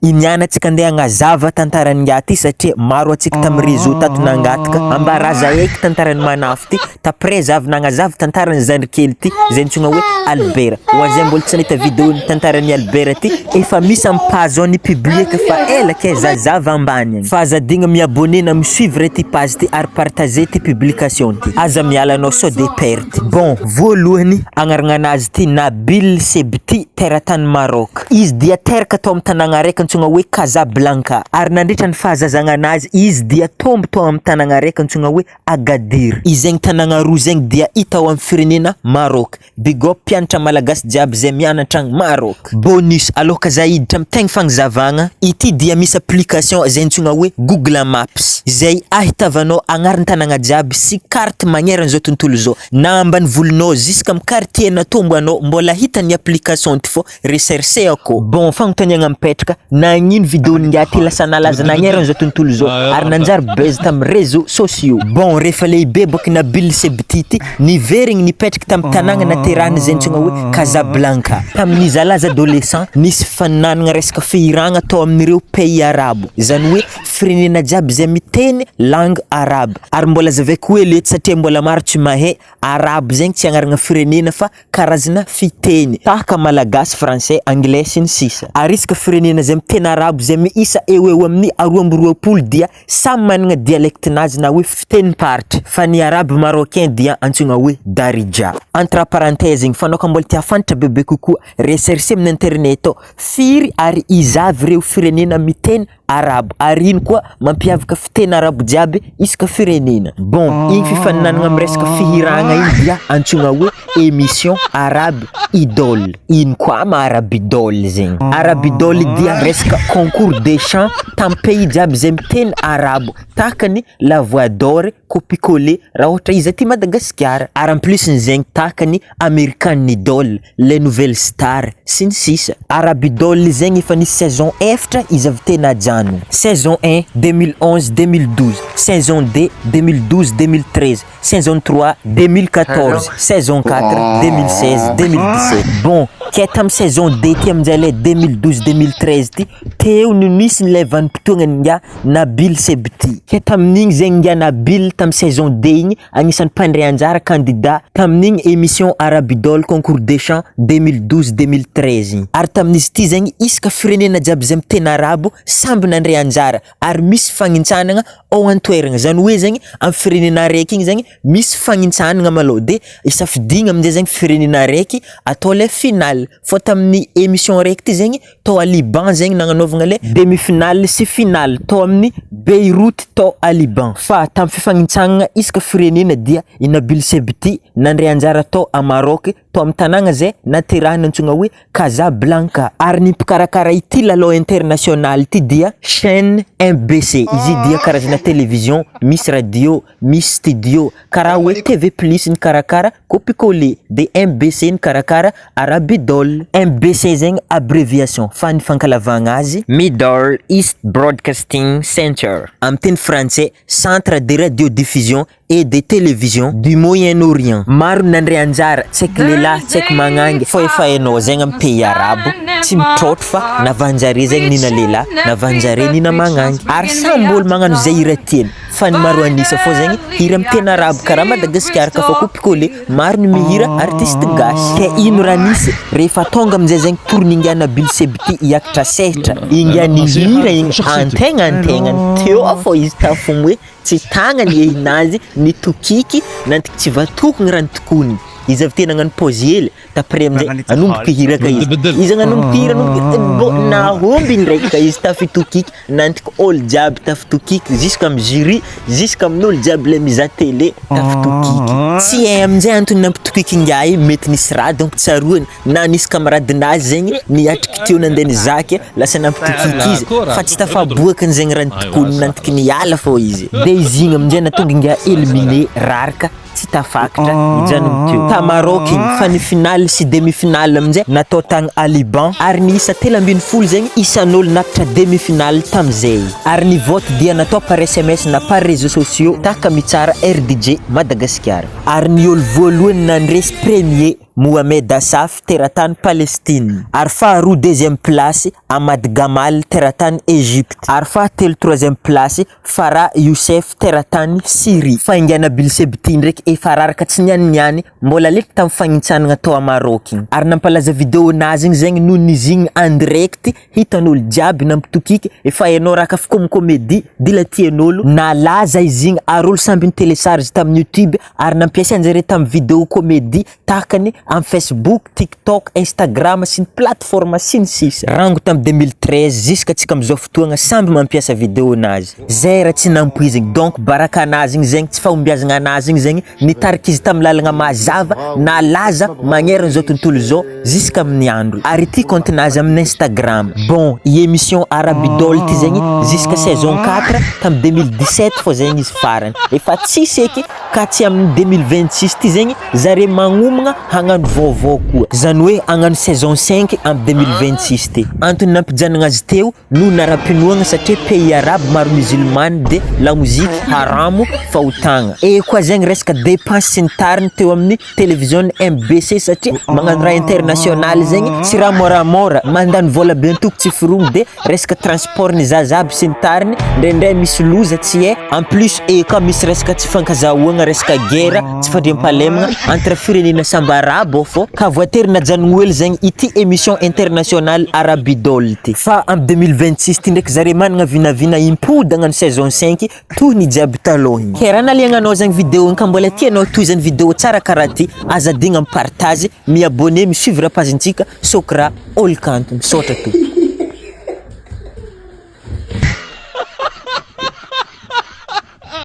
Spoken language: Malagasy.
Iniana antsika andeha hagnazava tantaran'ingahy ty satria maro antsika tamin'ny réseau tato nangataka ambaraza eky tantaran'i Manafo ty, t'après za avy nagnazava tantaran'ny zandrikely ty zay antsoina hoe Albert, ho an'izay mbola tsy nahita vidéo ny tantaran'i Albert ty efa misy amin'ny page ao ni-publier-ko efa ela ke zazava ambany agny, fa aza adigno mi-abonner na mi-suivre ty page ty ary partager ty publication ty, aza miala anao sao de perte. Bon, voalohany agnaragnanazy ty Nabil Sebti teratany Maroc. Izy dia teraka tao amin'ny tanàgna araiky antsoina hoe Casablanca, ary nandritra ny fahazazagnanazy izy dia tombo tao amin'ny tanàgna araiky antsoina hoe Agadir. Izegny tanàgna roa zegny dia hita ao amin'ny firenena Maroc. Big up mpianatra malagasy jiaby zay mianatra agny Maroc. Bonus, aloka za hiditra amin'ny tegna fagnazavagna, ity dia misy application zay antsoina hoe Google Maps, zay ahitavanao agnaran-tanàgna jiaby sy carte magneran'izao tontolo izao, na ambanivolonao jusqu'à amin'ny quartier natombo anao mbola hita ny application ty fô recherche ako. Bon fagnontaniagna mipetraka, nagnino video n'ingahy ty lasa nalaza nagnerana zao tontolo zao ary nanjary buzz tam réseaux sociaux. Bon rehefa lehibe boka Nabil Sebti ty niverigny nipetraka tam tanagna naterahany zay antsoigna hoe Casablanca. Tamin'izy à l'âge adolescent nisy fifaninanagna resaka fihiragna tao amin'ireo pays arabo, zany hoe firenena jiaby zay miteny langue arabe. Ary mbola azavaiko hely eto satria mbola maro tsy mahay, arabo zegny tsy agnarana firenena fa karazana fiteny tahaka malagasy, français, anglais sy ny sisa Ary isaka firenena izay miteny arabo izay miisa eo ho eo amin'ny 22 dia samy manana dialecte-nazy na hoe fitenim-paritry fa ny arabo marocain dia antsoina hoe darija. Entre parenthèse igny, fa anao ka mbola te hahafantatra bebe kokoa, rechercher amin'ny internet ao, firy ary iza avy ireo firenena miteny arabo ary ino koa mampiavaka fiteny arabo jiaby isaka firenena. Bon, igny fifaninanagna am resaka fihiragna igny dia antsoigna hoe émission Arab Idol. Ino koa ma Arab Idol zegny? Arab Idol dia resaka concours de chant tam pays jiaby zay miteny arabo tahaka ny la voix d'or, copie coller raha ohatra izy aty Madagasikara ary en plus n'zegny tahaka ny American Idol, Les nouvelles stars, sy ny sisa. Arab Idol zegny efa nisy saison efatra izy avy tena ajanogno, saison un, 2011, 2012, saison deux, 2012, 2013, saison trois, 2014, saison quatre, 2016, 2017. Bon, ke tamy saison deux ty aminjay le 2012, 2013 ty, teo no nisy le vanim-potoagna ninga Nabil Sebti. Ke tamin'igny zegny ninga Nabil tamy saison deux igny Agnisan'ny mpandray anjara candidat tamin'igny émission Arab Idol concours de chant 2012 2013 igny. Ary tamin'izy ity zegny isaka firenena jiaby izay miteny arabo samby nandray anjara ary misy fagnintsanagna ao an-toeragna, zany hoe zegny amin'ny firenena araiky igny zegny misy fagnintsanagna malôha de isafidigna aminjay zegny firenena araiky atao le finale, fô tamin'ny émission araiky ty zegny Tao à Liban zegny nagnanaovagna le demi finale sy finale tao amin'ny Beyrouth tao à Liban. Fa tamin'ny fifanintsagnana isaka firenena dia i Nabil Sebti nandray anjara tao à Maroc tao amin'ny tanàgna zay naterahany antsoigna hoe Casablanca. Ary ny mpikarakara ity lalao international ity dia chaine MBC. Izy io dia karazana télévision misy radio, misy studio, karaha hoe TV plus nikarakara copie coller de MBC nikarakara Arabidol. MBC zegny abbreviation fa ny fankalavagna azy Middle East Broadcasting Center, amin'ny teny frantsay Centre de Radiodiffusion et de Télévision du Moyen-Orient. Maro ny nandray anjara, tsy haiko lehilahy, tsy haiko magnangy, fô efa hainao zegny amin'ny pays arabo tsy mitrôtro fa navanjare zegny nina lehilahy, navanjare nina magnangy ary samby ôlo magnano zay hira tiany. Fa ny maro an'isa fô zegny hira amin'ny teny arabo karaha Madagasikara ka fa copie coller maro ny mihira artiste gasy. Ke ino raha nisy rehefa tonga aminjay zegny tour n'ingahy Nabil Sebti hiakatra sehatra ingahy nihira igny antegnantegnany teo fô izy tafogno hoe tsy tagnany ehinazy nitokiky nantiky tsy vatokogny raha nitokoniny izy avy teo nagnano pause hely D'après amizay anomboka hira ka izy. Izy agnanomboka hira anomboka bon nahomby ndraiky ka izy tafitokiky nantiky ôlo jiaby tafitokiky jusqu'à jury jusqu'amin'olo jiaby le mizaha télé tafitokiky. Tsy hay aminjay antony nampitokiky ingahy io mety nisy raha donc tsaroany na nisy camarade-nazy zegny niatriky teo nandeha nizaha ke lasa nampitokiky izy fa tsy tafaboakany zegny raha nitokony nantiky niala fô izy. De izy igny aminjay nahatonga ingahy éliminé raraka. Tsy tafakatra nijanona teo. Ta Maroc igny fa ny finale sy demi finale aminjay natao tagny à Liban ary niisa 13 zegny isan'olo nakatra demi finale tamizay. Ary ny vote dia natao par sms na par réseaux sociaux tahaka mitsara RDJ Madagasikara. Ary ny olo voalohany nandresy premier. Mohamed Assaf teratany Palestine. Ary faharoa deuxième place Ahmad Gamal teratany Egypte. Ary fahatelo troisième place Farah Youssef teratany Syrie. Fa ingahy Nabil Sebti ndraiky efa raraka tsy niany niany mbola lety tamin'ny fagnintsanagna tao à Maroc igny. Ary nampalaza vidéo nazy igny zegny noho ny izy igny en direct hitan'olo jiaby nampitokiky efa hainao raha ka fa comme comédie dila tian'olo nalaza izy igny ary olo samby ni-télécharge tamin'ny youtube ary nampiasain-jare tamin'ny vidéo comédie tahaka ny amin'ny facebook, tiktok, instagram sy ny plateforme sy ny sisa. Rango tamin'ny 2013 jusqu'à antsika amin'izao fotoagna samby mampiasa vidéo nazy. Zay raha tsy nampoizigny donc baraka anazy igny zegny tsy fahombiazagna anazy igny zegny nitarika izy tamin'ny lalagna mazava nalaza magneran'izao tontolo izao jusqu'à amin'ny andro ary ity compte nazy amin'ny instagram. Bon i émission Arab Idol ty zegny jusqu'à saison 4 tamin'ny 2017 fô zegny izy farany efa tsisy eky ka tsy amin'ny 2026 ty zegny zare magnomagna hagnano vaovao koa zany hoe hagnano saison 5 amin'ny 2026 ty. Antony nampijanagna azy teo noho ny ara-pinoagna satria pays arabe maro musulmane de lamoziky haramo fahotagna. Eo koa zegny resaka dépense sy ny tariny teo amin'ny télévision MBC satria magnano raha international zegny tsy raha moramora mandany vola be antoko tsy forogno de resaka transport ny zaza aby sy ny tariny ndraindray misy loza tsy hay en plus eo koa misy resaka tsy fankazahoagna resaka guerre tsy fandriampahalemagna entre firenena samby arabo fô ka voatery najanogno hely zegny ity émission internationale Arab Idol ty. Fa am 2026 ty ndraiky zare managna vinavina himpody hagnano saison 5 toy ny jiaby talôha igny. Ke raha naliagnanao zegny vidéo igny ka mbola tianao tohizany vidéo tsara karaha ty aza adigna mi-partage, mi-abonner, mi-suivre page-ntsika Sokra Olo Kanto. Misaotra tompoko.